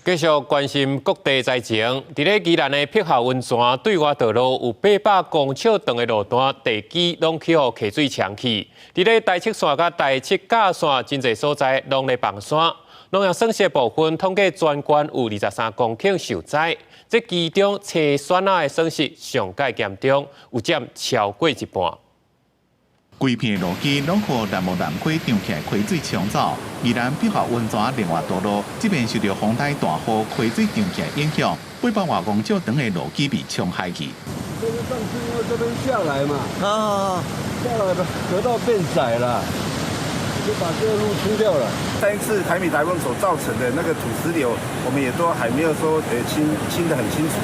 繼續關心各地災情，佇咧宜蘭的碧後溫泉對外道路有800公尺長的路段，地基攏去予溪水沖去。佇咧台七線佮台七甲線真濟所在攏咧崩山。農業損失部分統計全縣有23公頃受災，這其中青蒜仔的損失上蓋嚴重，有佔超過一半。規片路基攏予南無南溪漲起來溪水沖走，宜蘭碧後溫泉另外道路這邊受著風台大雨溪水漲起來影響，800外公尺長的路基被沖海去。這個上次因為這邊下來嘛，啊，下來的河道變窄了，就把這個路沖掉了。上一次凱米颱風所造成的那個土石流，我們也都還沒有說清清得很清楚。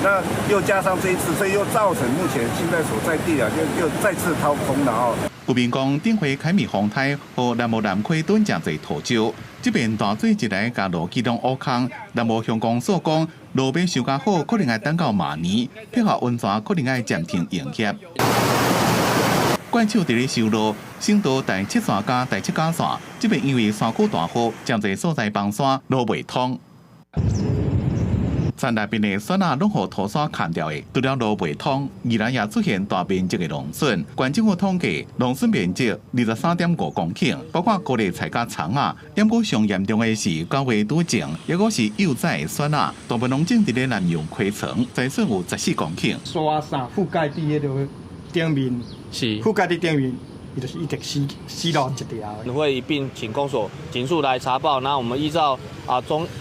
那又加上這一次，所以又造成目前現在所在地啊，又又再次掏空了哦。有民講，頂回凱米風颱予南無南溪囤誠濟土石，這邊大水一來，共路基攏挖空。南無鄉公所講，路欲修較好，可能愛等到明年，碧後溫泉可能愛暫停營業。怪手佇咧修路，省道台七線佮台七甲線，這邊因為山區大雨，誠濟所在崩山，路袂通。山內邊的山仔攏予土沙崁掉的，除了路袂通，宜蘭也出現大面積的農損。縣政府統計，農損面積23.5公頃，包括高麗菜佮蔥仔。毋過上嚴重的是9月拄種，抑閣是幼崽的蒜仔，大部分攏種佇咧南洋溪床，災損有14公頃。沙沙覆蓋佇彼个頂面，覆蓋佇頂面，伊就是一直死死路一條。會一併請公所盡速來查報，那我們依照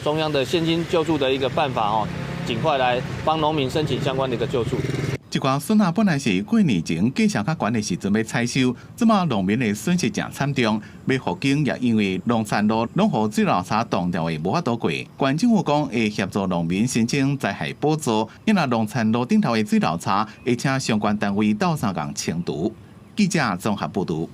中央的現金救助的一個辦法哦，盡快來幫農民申請相關的一個救助。這寡蒜仔本來是過年前價錢較懸的時陣欲採收，這馬農民的損失誠慘重，欲復耕也因為農田路攏予水流沙擋掉的無法度過。縣政府講會協助農民申請災害補助，因若農田路頂頭的水流沙，會請相關單位鬥相共清除。記者綜合報導。